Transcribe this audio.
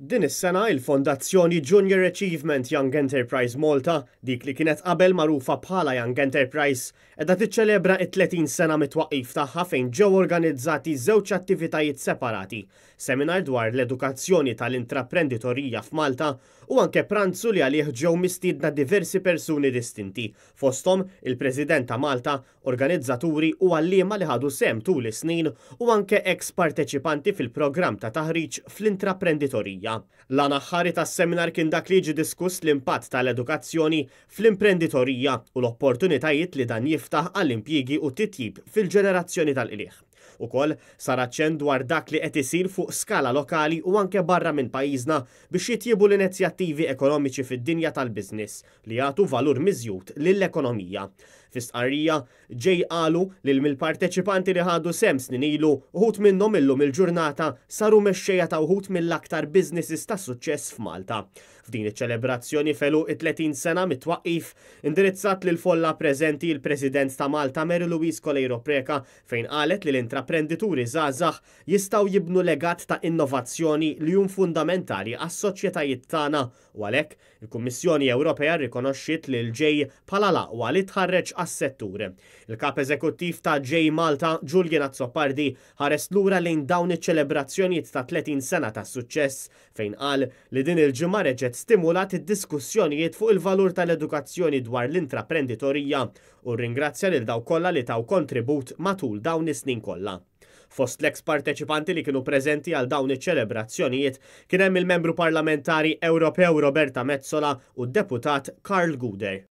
Din is-sena il-Fondazzjoni Junior Achievement Young Enterprise Malta, dik li kienet qabel magħrufa bħala Young Enterprise, qiegħda tiċċelebra it-30 sena mit-twaqqif tagħha fejn ġew organizzati żewġ attivitajiet separati, seminar dwar l-edukazzjoni tal-intraprenditorija f'Malta u anke pranzu li għalih ġew mistiedna diversi persuni distinti, fosthom il-President ta' Malta, organizzaturi u għalliema li ħadu sehem tul is-snin u anke ex parteċipanti fil-programm ta' taħriġ fl-intraprenditorija. L-għan aħħari tas-seminar kien dak li jiġi diskuss l-impatt tal-edukazzjoni fl-imprenditorija u l-opportunitajiet li dan jiftaħ għall-impjiegi u titjib fil-ġenerazzjoni tal-qligħ. Ukoll sar aċċenn dwar dak li qed isir fuq skala lokali u anke barra minn pajjiżna biex jitjiebu l-inizjattivi ekonomiċi fid-dinja tal-business li jagħtu valur miżjud lill-ekonomija. Fi stqarrija, JAE qalu li mill-parteċipanti li ħadu sehem snin ilu, uħud minnhom illum il-ġurnata saru mexxejja ta' uħud mill-aktar businesses ta' suċċess f'Malta. F'din iċ-ċelebrazzjoni f'għeluq it-30 sena mit-twaqqif, indirizzat lil folla preżenti il-President ta' Malta Mary Louise Coleiro Preca, fejn qalet li l-intraprendituri żgħażagħ jistgħu jibnu legat ta' innovazzjoni li hu fundamentali għas-soċjetajiet tagħna u għalhekk il-Kummissjoni Ewropea rrikonoxxiet lil JAE bħala l-aqwa li tħarreġ għas-settur. Il-kap eżekuttiv ta' JAE Malta, Julian Azzopardi, ħares lura lejn dawn iċ-ċelebrazzjonijiet ta' 30 sena ta' suċċess, fejn qal li din il-ġimgħa reġgħet stimulat id-diskussjonijiet fuq il-valur tal-edukazzjoni dwar l-intraprenditorija u rringrazzja lil dawk kollha li taw kontribut matul dawn is-snin kollha. Fost l-ex parteċipanti li kienu preżenti għal dawn iċ-ċelebrazzjonijiet kien hemm il-membru parlamentari Ewropew Roberta Metsola u d-deputat Karl Gouder.